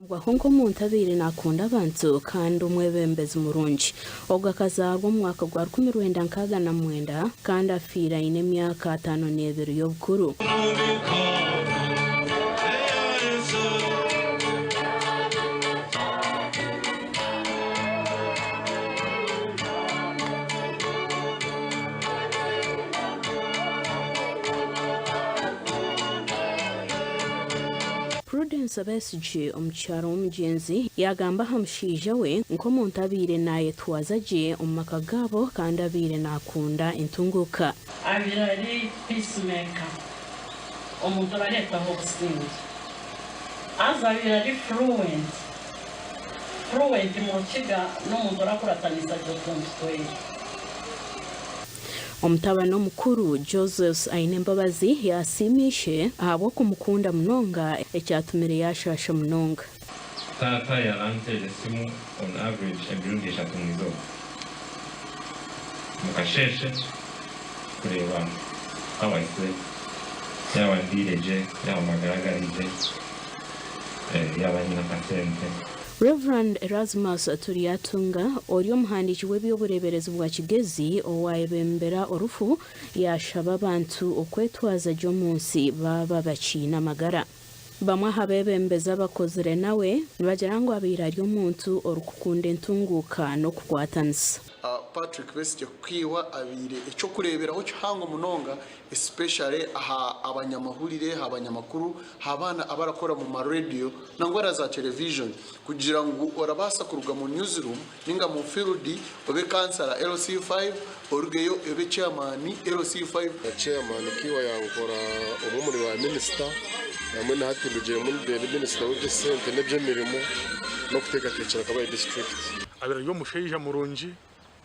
Agambwaho nk'omuntu abaire nakunda abantu kandi omwebembezi murungi. Ogu akazaarwa omu mwaka gwa 1969 kandi afiire aine emyaka 52 y'obukuru. Prudence Besigye omukyara w'omugyenzi yaagamba aha mushaija we nk'omuntu abaire naayetwaza gye omu maka gaabo kandi abaire naakunda entunguuka. Abaire ari peace maker, omuntu orareetaho obusingye. Haza abaire ari fluent, fluent mu Rukiga n'omuntu orakuratanisa gye otuntu tweye. Omutabani omukuru, Joseph Ainembabazi yaasiima ishe ahabw'okumukunda munonga ekyatumire yaashaasha munonga. Taata yaranteera esimu on average emirundi eshatu mwizooba. Mukasheeshe kureeba how I slept, yaaba ndiire gye, yaaba amagara gari gye, yaaba nyine akasente. Rev. Erasmus Turyatunga, ori omuhandiiki w'eby'obureeberezi bwa Kigezi owaayebembera orufu, yaashaba abantu okwetwaza gye omu nsi baaba bakiine amagara. Bamwe aha beebembezi abakozire nawe nibagira ngu abaire ari omuntu orikukunda entunguuka n'okukwatanisa. Patrick Besigye Kukaiwa abaire eky'okureeberaho kihango munonga especially aha abanyamahurire, aha banyamakuru, aha baana abarakora mu ma radio nangwa na za television kugira ngu orabaasa kuruga mu newsroom ninga mu field obe kansara LC5 orugeyo obe chairman LC5. Chairman Kiwa yankora omwe omuri ba minisita hamwe na hati ndugiremu ndi minisita w'eby'esente n'eby'emirimo n'okuteekateekyera Kabale disiturikiti. Abaire ari omushaija murungi,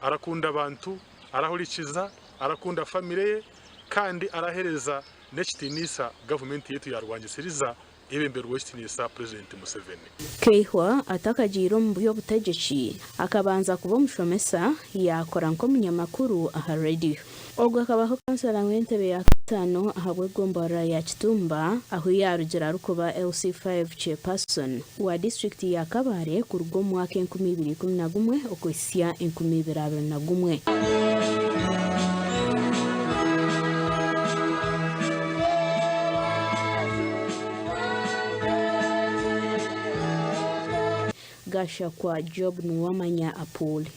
arakunda abantu, arahurikiza, arakunda famire ye kandi arahereza n'ekitiniisa gavumenti yaitu ya Rwangisiriza eyebemberwe ow'ekitiniisa Purezidenti Museveni. Keihwa atakagiire omu by'obutegyeki, akabanza kuba omushomesa, yaakora nk'omunyamakuru aha rediyo. Ogwo akabaho kansara w'entebe ya kataano ahabw'egomborora ya Kitumba ahu yaarugira arikuba LC5 Chairperson wa disiturikiti ya Kabale kuruga omu mwaka 2011 okuhitsya 2021. Gashakwa Job Nuwamanya Apuuli.